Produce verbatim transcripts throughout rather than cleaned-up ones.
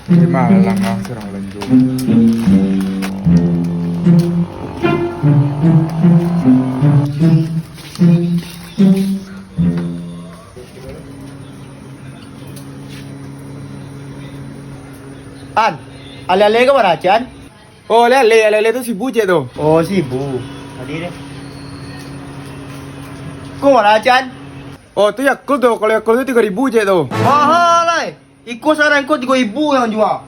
Di malang lah surang lanjo. An, aleh-aleh ko bara Aceh, An? Oh, aleh-aleh, aleh-aleh tu Sibu cek tu. Oh, Sibu. Tadi deh. Ko bara Aceh, An? Oh, tu Yakult tu. Kalau Yakult tu tigo ribu cek tu. Mahal, lai. Iko sarang ko tigo ribu ang jua.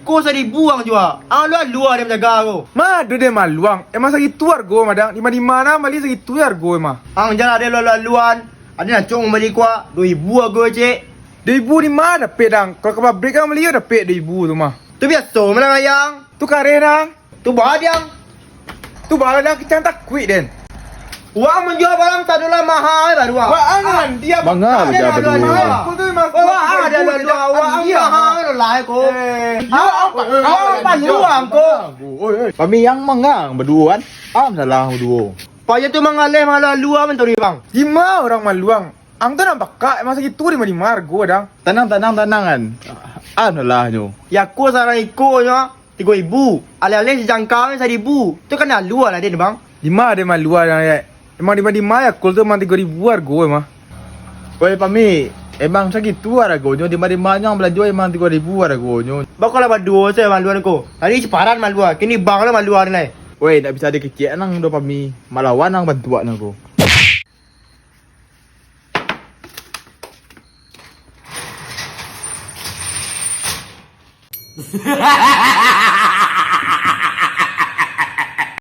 Ko saribu ang jua. Ang lua-lua deh manjaga ko. Ma ado deh maluang. Emang sagitu argo mah, Dang. Di ma-di ma nan bali sagitu deh argo mah. Ang jan lah deh lua-luaan. Ado nan acok mambali ko, duo ribu argo cek. Duo ribu di ma dapek, Dang? Kalau ka pabrik ang bali yo dapek duo ribu tu mah. Tu biaso mah, Dang, ayang. Tu kareh, Dang. Tu badiang. Tu bala dah kicang takuik den. Wak manjua barang sadolah maha baru ah. Wak angan dia. Manga beda berdua. Wak ada dua, wak andia maha lah ko. Yo, wak paluang ko. Pami yang mangang berdua kan? Am salah berdua. Paya tu mangaleh malu-alu ah, menturi bang. Di ma urang maluang? Ang tu nan pakak, emang sagitu di ma-di ma argo, Dang. Tanang, tanang, tanang kan. Am salah nyo. Yako sarang iko nyo. Tigo ribu. Aleh-aleh sijangkang saribu. Tu kan alua lah den, bang. Di ma ado malua, Dang, ya? Emang di ma-di ma Yakult tu emang tigo ribu argo emang. Weh, Pami, emang sagitu aragonyo, di ma-di ma nyo balanjo emang tigo ribu aragonyo. Bako lah baduo se maluan ko. Tadi siparan malua, kini bang lah malua ni lai. Weh, ndak bisa dikecek nang do Pami, malawan nang bantuak nang ko.